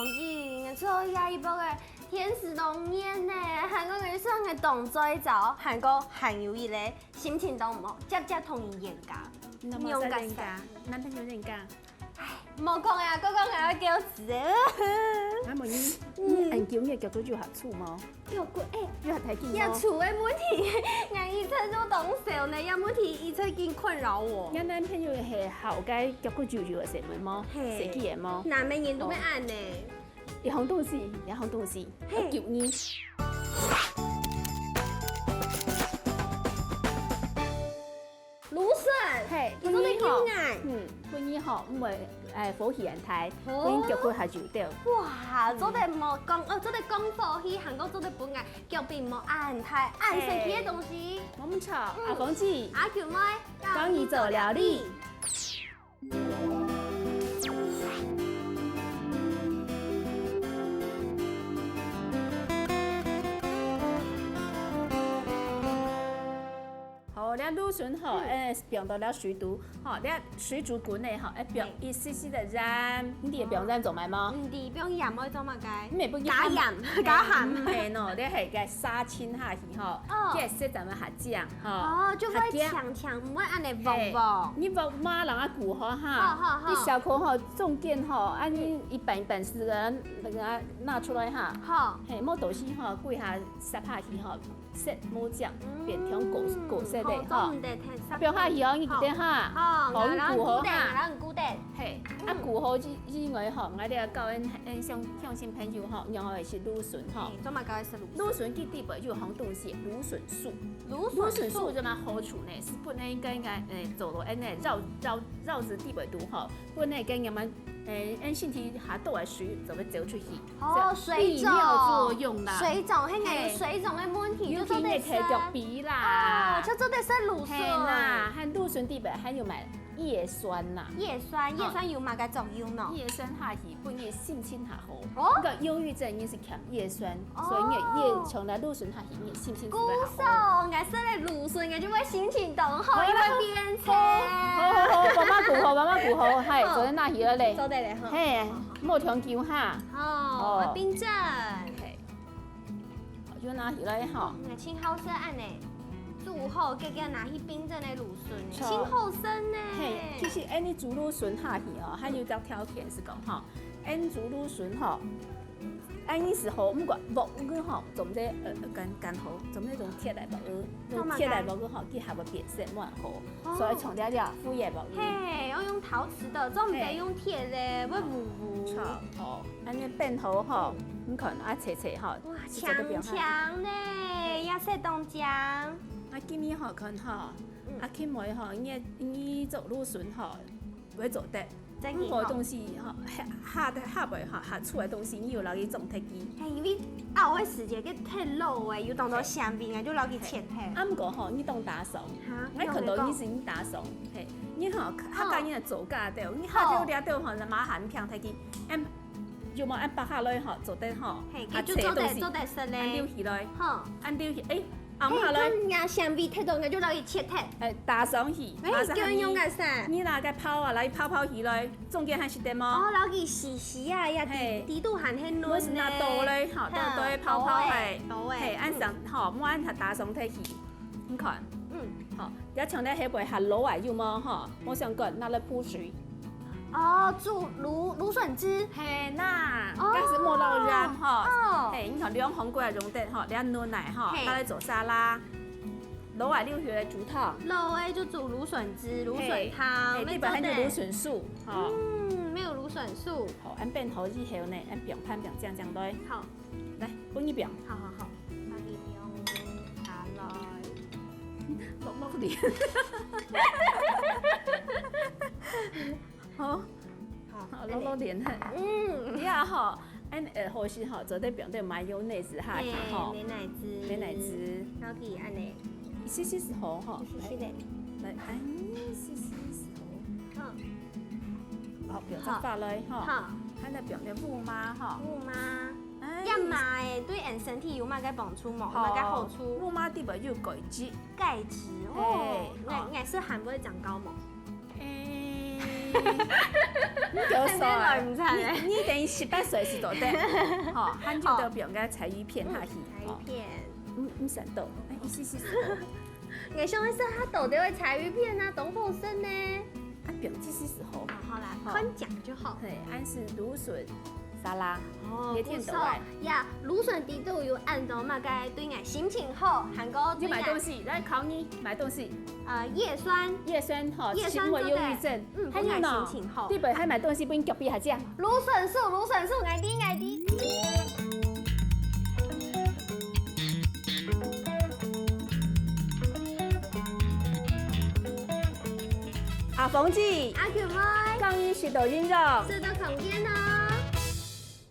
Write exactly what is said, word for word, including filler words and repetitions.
咦，𠊎做下一步个天時當熱呢，還過𠊎上个當嘴燥，還過還有一個心情當毋好，接接同人冤家。你有無冤家？男朋友冤家？唉，莫講啊，哥哥還要叫子哎。阿妹，你，你恁久你个腳骨有下粗無？腳骨，哎，有下大筋無？下粗个問題，𠊎以前就當少呢，這問題一直緊困擾我。你男朋友係好个腳骨幼幼个細妹無？係。細个个無？男个人都會恁呢。 一項東西，一項東西，係。愛救你。蘆筍，係，你做得救𠊎。嗯，分你吼，毋會，哎，火氣恁大，哦。分你腳骨較幼兜。哇，做得無講，哦，做得降火氣，還過做得分𠊎腳骨無恁大，恁神奇个東西。無毋著，嗯。阿芳姊，阿球妹，教你做料理。 好，這蘆筍吼，嗯。呃，放到這水肚，吼，這水煮滾个吼，愛放一絲絲个鹽，你知放鹽做麼个無？毋知放鹽愛做麼个？你也不加鹽，加鹹。嗯，係喏，這係个殺青下去吼，哦。這色澤會較靚。 吼，哦，就會強強，毋會恁呢黃黃。係，你莫罵人家牯好哈，好，好，好。你小可吼，中間吼，啊，你一半一半絲个，那個拿出來哈。好。係，莫到時吼，歸下煠下去吼，色無靚，嗯，變成果，果色个吼。好，做毋得忒煠。放下去哦，你記得哈。好，好，好，你牯好哈。然後你牯等，然後你牯等。係，啊，嗯。牯好以，以外吼，𠊎兜教𠊎，𠊎鄉，鄉親朋友吼，仰般愛食蘆筍吼。係，做麼个愛食蘆筍？蘆筍佢底背有項東西，蘆筍素。 蘆筍素。蘆筍素有麼个好處呢？係分該，該，該，誒，走路，誒，那繞，繞，繞子地位肚吼，分該該麼个，誒，誒，身體下肚个水就會走出去。哦，這樣利尿作用啦。水腫，水腫，該人有水腫个問題，係。就做得食。尤其你个腳皮啦。哦，就做得食蘆筍。係啦，還蘆筍底背還有麼个葉酸啦。葉酸，哦。葉酸有麼个作用呢？葉酸下去，分你心情較好。 哦。該憂鬱症因為係欠葉酸，哦。所以你个葉，像該蘆筍下去，你个心情就會較好。故所，𠊎食了蘆筍，𠊎就會心情當好，好啦，又會變靚。好，好，好，慢慢牯好，慢慢牯好，係，好。做得拿起來咧。做得咧，好。係，好，好。莫忒久哈。哦，哦。愛冰鎮。係。就拿起來哈。嗯，盡好食恁呢。煮好，遽遽拿去冰鎮个蘆筍呢，著。盡好食呢。係，其實恁呢煮蘆筍下去哦，還有一條條件係講吼， 恁煮蘆筍吼，恁呢係好，毋過鑊仔吼，做毋得，呃，呃，乾，乾好，做毋得用鐵个鑊仔，用鐵个鑊仔吼，佢還會變色，無恁好，哦。所以從這這副个鑊仔。係，要用陶瓷的，做毋得用鐵个，會烏烏。著，哦，恁呢煸好吼，嗯。你看啊，切切吼，哇，就做得放下去。強強呢，也係當強。啊，今日吼，看吼，嗯。啊，今晡吼，你，你做蘆筍吼，會做得。 真个吼。毋過東西吼，下，下，下背吼，下廚个東西，你有留意種忒佢。係，因為漚个時節，佢忒老个，有當多纖維，𠊎就留佢切忒。啊，毋過吼，你當打爽。哈？𠊎看到你係你打爽，係，你吼，哦。客家人个做家兜，你下頭這兜吼，麻煩平忒佢，恁，有無恁剝下來吼，做得吼，係，啊，佢就做得，切東西，做得食咧。恁留起來，吼。恁留起，誒， 暗下來。嘿，這樣纖維忒多，𠊎就摎佢切忒。哎，打爽去，哎，馬上你，叫人用个啥？你拿个泡啊，來泡泡起來，中間還食得無？哦，摎佢洗洗啊，呀，嘿。底，底肚還係嫩呢。毋係拿刀咧，吼，刀，刀仔泡泡，嘿，嘿。刀仔，嘿，恁樣，嗯。吼，莫恁下打爽忒去。你看，嗯。吼，這像咧下背下滷啊，有無？吼，莫想講，拿來烳水。 哦，煮蘆，蘆筍汁。嘿吶，哦。該係莫落鹽吼。哦。嘿，你看兩項過來用得吼，這嫩仔吼，嘿。拿來做沙拉。滷仔留起來煮湯。滷仔就煮蘆筍汁、蘆筍湯，嘿，嘿，沒做得。這擺還有蘆筍素，吼。嗯，沒有蘆筍素。好，恁煸好以後呢，恁放盤放靚靚來。好。 來，分你放。好好好，把它放下來。落落臉。好。好，好，落落臉。嗯。這下吼，恁，呃，好勢吼，做得放點mayonnaise下去吼。嘿，美乃滋。美乃滋。摎佢恁呢。一絲絲就好吼。一絲絲个。來，來，哎，一絲絲就好。好。好，放隻花來吼。好。還來放點烏麻吼。烏麻。 哎。這麻仔對𠊎身體有麼个幫助無？有麼个好處？烏麻底背有鈣質。鈣質，哦，嘿，𠊎，哦。𠊎食還會長高無？哎，你九歲啊，你，你等於十八歲係做得，吼，還就到放个柴魚片下去，柴魚片，嗯，嗯，想到，哎，一絲絲絲。我想的是它到底會柴魚片啊，當好食呢。啊，放一絲絲好。好啦，好，看講就好。嘿，還是蘆筍沙拉，哦，也挺多哎。不錯呀，蘆筍裡肚有恁多麼个對𠊎心情好，還過對𠊎，你買東西，來考你，買東西。呃，葉酸，葉酸吼，葉酸做得，輕微憂鬱症，嗯，還有呢，分𠊎心情好。對不對？還買東西分隔壁阿姐。蘆筍素，蘆筍素，𠊎知，𠊎知。阿鳳姐，阿Q妹，講你食到營養，食到康健哦。